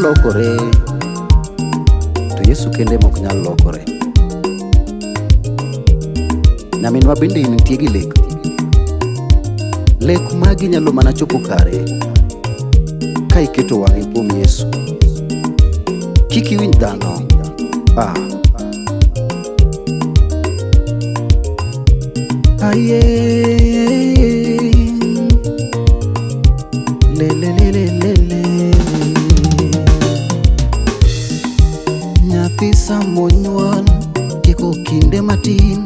lokore to Yesu kende ema ok nyal lokore. Nyaminwa bende nitie gi lek. Lek magi nyalo mana chopo kare ka iketo wang'i kuom Yesu. Kik iwinj dhano. Ah. Aye. Le le le le le le. Nyathi samonyuol tieko kinde matin,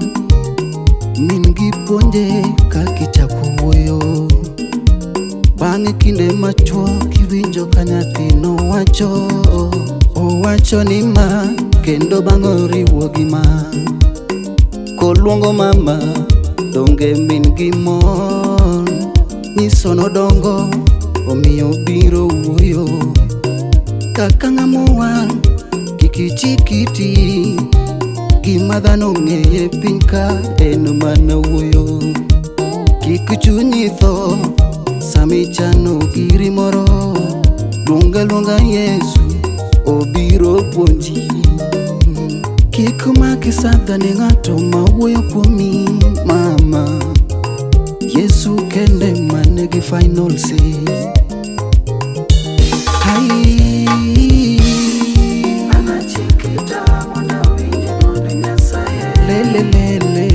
min gi puonje kaka ichako wuoyo. Bang'e kinde machuok iwinjo ka nyathino wacho, owacho ni ma kendo bang'e oriwo gi ma. Koluongo mama, donge min gi mor, nyiso nodongo omiyo obiro wuoyo. Kaka ng'ama owang' kik ichik iti, gima dhano ong'eyo e piny ka en mana wuoyo. Kik chunyi tho sama ichano giri moro, luong aluonga Yesu obiro puonji. Kik maki sadha ne ng'ato ma wuoyo kuomi mama, Yesu kende manigi final say. Ai, le le le le.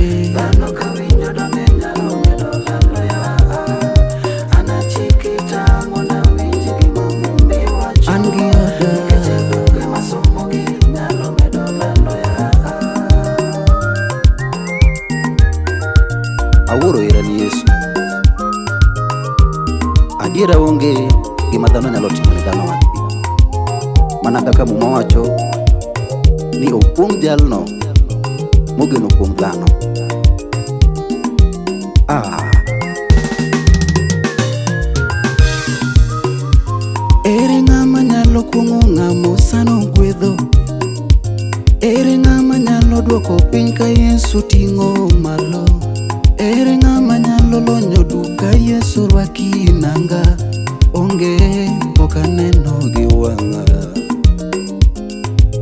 An gi oda. Awuoro herani Yesu. Adiera onge gima dhano nyalo timo ne dhano wadgi. Mana kaka Muma wacho ni okuong' jalno mogeno kuom dhano. Ah. Ere ng'ama nyalo kuong'o ng'ama osano gwedho? Ere ng'ama nyalo duoko piny ka Yesu ting'o malo? Ere ng'ama nyalo lonyo duk ka Yesu rwaki nanga? Onge, pok aneno gi wang'a.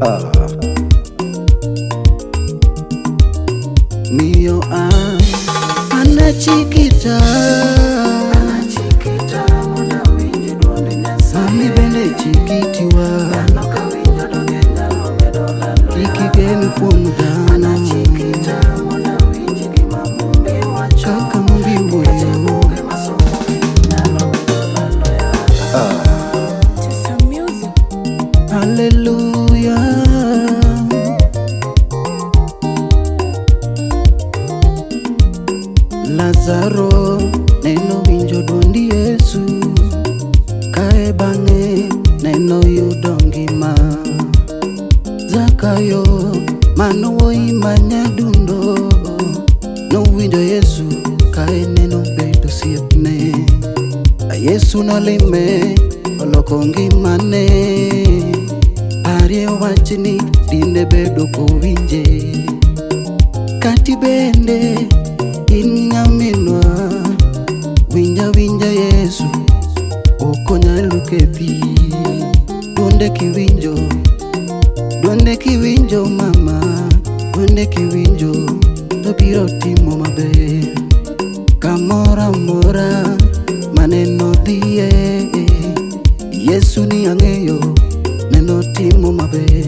Ah. Miyo an anachikita, mami bende chikitiwa, kik igen kuom dhano kaka mumbi wuoyo. Ah. Hallelujah. Lazaro neno winjo duond Yesu, kae bang'e neno yudo ngima. Zakayo mano wuoyi ma nyadundo nowinjo Yesu kae neno bedo osiepne. Yesu nolime oloko ngimane. Parie wachni dine bedo kowinje. Kati bende in nyaminwa, winja winja Yesu ok onyal kethi. Duonde kiwinjo, duonde kiwinjo mama, duonde kiwinjo to biro timo maber. Kamoro amora maneno dhiye, Yesu ni ang'eyo neno timo maber.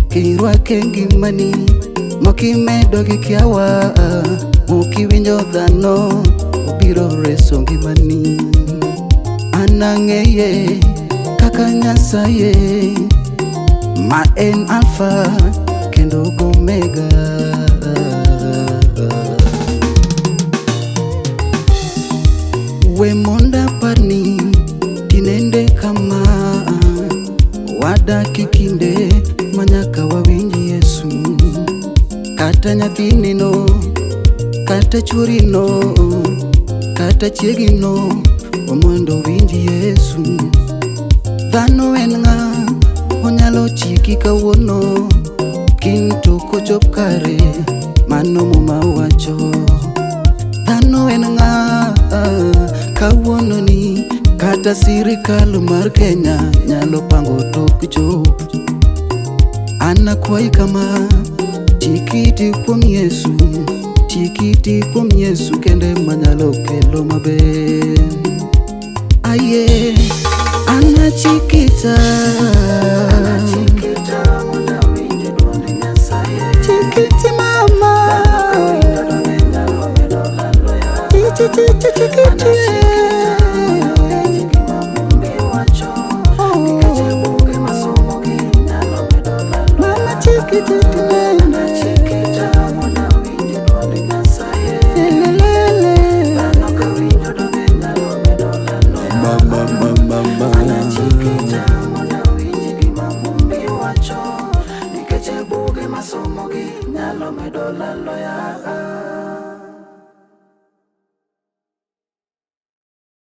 Kirwake ngimani mokimedo gi kiawa, mokiwinjo dhano obiro reso ngimani. An ang'eye kaka Nyasaye ma en Alpha kendo Omega. We mondo aparni tinende kama, wadak e kinde ma nyaka wawinj Yesu. Kata nyathinino, kata chuorino, kata chiegino, mondo owinj Yesu. Dhano en ng'a, onyalo chiki kawuono, kiny to kochop kare, mano Muma wacho. Dhano en ng'a, kawuono ni Kata sirikal mar Kenya nyalo pango tok jo. An akwayi kama, chikiti kuom Yesu, chikiti kuom Yesu kende manyalo kelo maber. Aye, anachikita. Anachikita mondo awinj duond Nyasaye. Chikiti mama. Dhano kawinjo donge nyalo medo laloya. Chi chi chi chi chikiti. Anachikita mondo awinj gima Mumbi wacho. Nikech e buge masomogi nyalo medo laloya. Mama chikiti tinene. Anachikita mondo awinj duond Nyasaye. Lelelele. Dhano kawinjo donge nyalo medo laloya. Mama mama mama. Anachikita mondo awinj gima Mumbi wacho. Nikech e buge masomogi nyalo medo laloya.